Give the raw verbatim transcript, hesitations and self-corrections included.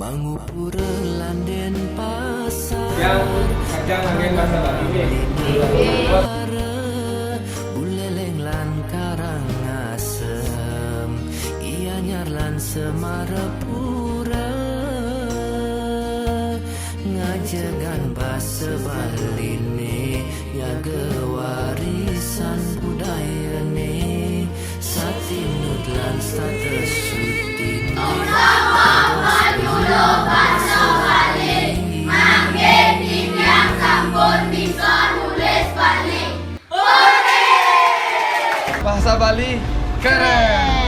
Angupura lan Denpasar. Yang kadang angin masa Bali ini. Buleleng lan Karangasem, Gianyar lan Semarapura, ngajegan basa Baline, nyaga warisan budayane, satinut lan satesutine. Basa Bali keren.